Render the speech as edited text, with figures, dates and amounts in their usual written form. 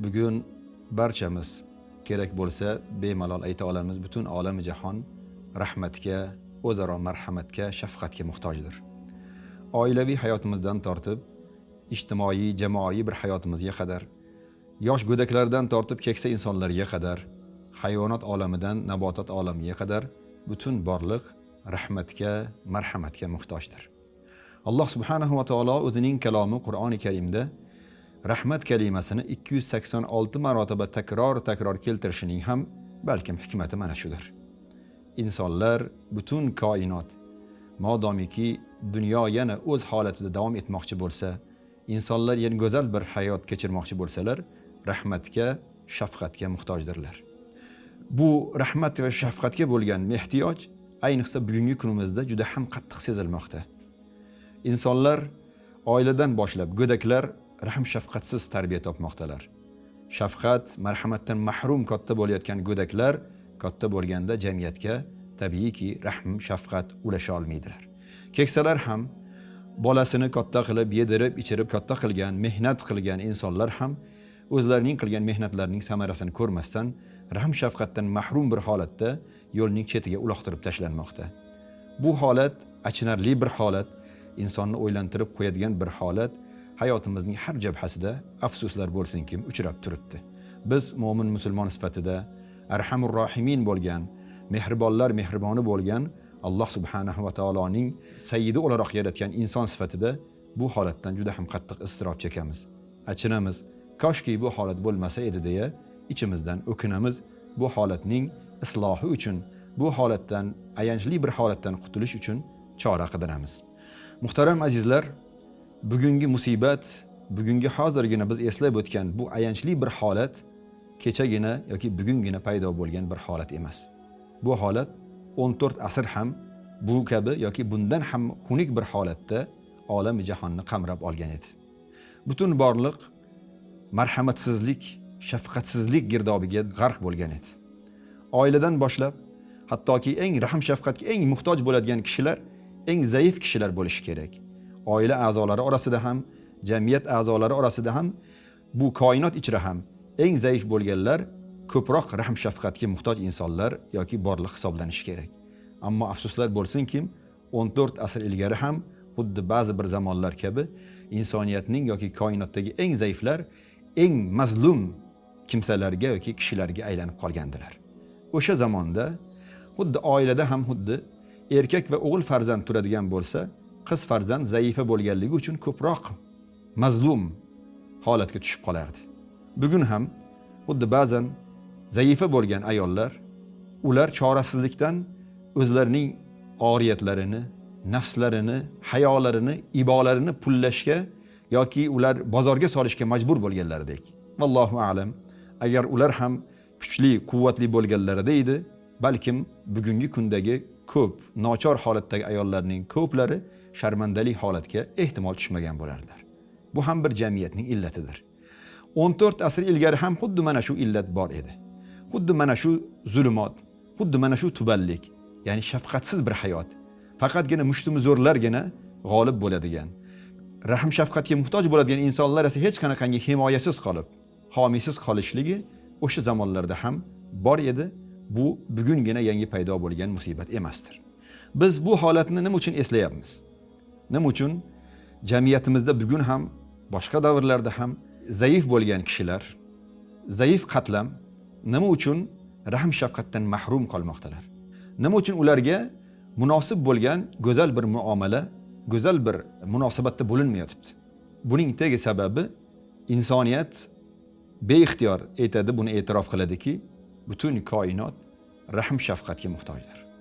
Bugun barchamiz kerak bo'lsa bemalol ayta olamiz, butun olami jahon rahmatga, o'zaro marhamatga, shafqatga muhtojdir. Oilaviy hayotimizdan tortib ijtimoiy, jamoaviy bir hayotimizga qadar, yosh go'daklardan tortib keksa insonlarga qadar, hayvonot olamidan nabotot olamiga qadar butun borliq rahmatga, marhamatga muhtojdir. Alloh subhanahu va taolo o'zining kalomi Qur'oni Karimda rahmat kalimasini 286 marotaba takror-takror keltirishining ham balkim hikmati mana shudir. Insonlar, butun koinot modomiki dunyo yana o'z holatida davom etmoqchi bo'lsa, insonlar yana go'zal bir hayot kechirmoqchi bo'lsalar, rahmatga, shafqatga muhtojdirlar. Bu rahmat va shafqatga bo'lgan ehtiyoj ayniqsa bugungi kunimizda juda ham qattiq sezilmoqda. Insonlar oiladan boshlab go'daklar rahm shafqatsiz tarbiya topmoqdalar. Shafqat, marhamatdan mahrum katta bo'layotgan go'daklar katta bo'lganda jamiyatga tabiiyki rahm, shafqat ulasha olmaydilar. Keksalar ham bolasini katta qilib, yedirib, ichirib katta qilgan, mehnat qilgan insonlar ham o'zlarining qilgan mehnatlarining samarasini ko'rmasdan rahm shafqatdan mahrum bir holatda yo'lning chetiga uloqtirib tashlanmoqda. Bu holat achinarli bir holat, insonni o'ylantirib qo'yadigan bir holat hayotimizning har jabhasida afsuslar bo'lsinkim uchrab turibdi. Biz mo'min musulmon sifatida arhamur rohimin bo'lgan, mehribonlar mehriboni bo'lgan Alloh subhanahu va taoloning sayyidi o'laroq yaratgan inson sifatida bu holatdan juda ham qattiq iztirob chekamiz. Achinamiz. Koshki bu holat bo'lmasa edi deya ichimizdan o'kinamiz. Bu holatning islohi uchun, bu holatdan, ayanchli bir holatdan qutulish uchun chora qidiramiz. Muhtaram azizlar, bugungi musibat, bugungi hozirgina biz eslab o'tgan bu ayanchli bir holat kechagina yoki bugungina paydo bo'lgan bir holat emas. Bu holat 14 asr ham bu kabi yoki bundan ham xunuk bir holatda olami jahonni qamrab olgan edi. Butun borliq marhamatsizlik, shafqatsizlik girdobiga g'arq bo'lgan edi. Oiladan boshlab hattoki eng rahm shafqatga eng muhtoj bo'ladigan kishilar eng zaif kishilar bo'lishi kerak. Oila a'zolari orasida ham, jamiyat a'zolari orasida ham, bu koinot ichra ham eng zaif bo'lganlar ko'proq rahm shafqatga muhtoj insonlar yoki borliq hisoblanishi kerak. Ammo afsuslar bo'lsinki, 14 asr ilgari ham xuddi ba'zi bir zamonlar kabi insoniyatning yoki koinotdagi eng zaiflar eng mazlum kimsalarga yoki kishilarga aylanib qolgandilar. O'sha zamonda xuddi oilada ham xuddi erkak va o'g'il farzand turadigan bo'lsa, qiz farzand zaifa bo'lganligi uchun ko'proq mazlum holatga tushib qolardi. Bugun ham xuddi ba'zan zaifa bo'lgan ayollar ular chorasizlikdan o'zlarining oriyatlarini, nafslarini, hayolarini, ibolarini pullashga yoki ular bozorga solishga majbur bo'lganlaridek. Vallohu a'lam. Agar ular ham kuchli, quvvatli bo'lganlarida edi, balkim bugungi kundagi ko'p nochor holatdagi ayollarning ko'plari sharmandali holatga ehtimol tushmagan bo'lardilar. Bu ham bir jamiyatning illatidir. 14 asr ilgari ham xuddi mana shu illat bor edi. Xuddi mana shu zulumot, xuddi mana shu tubanlik, ya'ni shafqatsiz bir hayot. Faqatgina mushtumzo'rlargina g'olib bo'ladigan, rahm shafqatga muhtoj bo'ladigan insonlar esa hech qanaqangi himoyasiz qolib, homiysiz qolishligi o'sha zamonlarda ham bor edi. Bu bugungina yangi paydo bo'lgan musibat emasdir. Biz bu holatni nima uchun eslayapmiz? Nima uchun jamiyatimizda bugun ham, boshqa davrlarda ham zaif bo'lgan kishilar, zaif qatlam nima uchun rahm shafqatdan mahrum qolmoqdalar? Nima uchun ularga munosib bo'lgan go'zal bir muomala, go'zal bir munosabatda bo'linmayotibdi? Buning tagi sababi insoniyat beixtiyor aytadi, buni e'tirof qiladiki, butun koinot rahm shafqatga muhtojdir.